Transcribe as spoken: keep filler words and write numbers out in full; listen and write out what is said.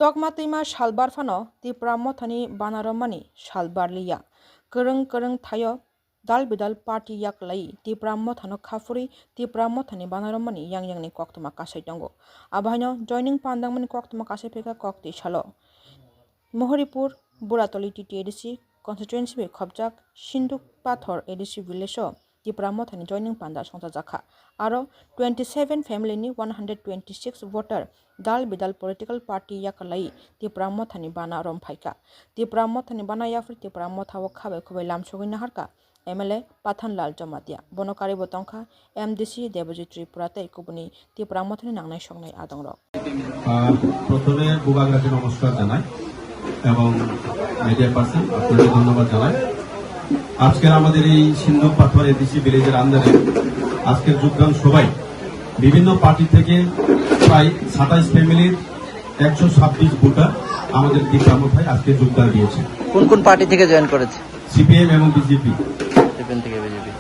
Tokma twima salbar phano Tipra Mothani bana romani salbar liya. Kwrwng kwrwng thaio dal bidal party yaklai Tipra Mothano khapuri Tipra Mothani bana romani yang yangni koktwma kasai tongo. Abohaino joining pandangmani koktwma kasai phaikha kok twi salo. Mohoripur, Buratoli T T A D C constituency bai khopjak Sinduk Pathor A D C village o Tipra Mothani joining panda songchajakha. Aro twenty seven family ni one hundred twenty six voter dal bidal political party yakalai Tipra Mothani bana romphaikha. Tipra Mothani bana yaphri Tipra Motha o khabai khubai lamsogwi naharkha M L A Pathanlal Jamatia. Bono karibo tongkha M D C Debojit Tripura tei kubuni Tipra Mothani nangnai songnai adongrok. আহ, প্রথমে বুবাগ্রাকে নমস্কার জানাই এবং media person আপনাকে ধন্যবাদ জানাই। আজকের আমাদের এই সিন্ধু পাথর এডিসি ভিলেজের আন্ডারে আজকের যোগদান সভায় বিভিন্ন পার্টি থেকে প্রায় সাতাইশ ফ্যামিলির একশো ছাব্বিশ ভোটার আমাদের টিপ্রা মথায় আজকে যোগদান দিয়েছে। কোন কোন পার্টি থেকে জয়েন করেছে? সিপিএম এবং বিজেপি। সিপিএম থেকে বিজেপি।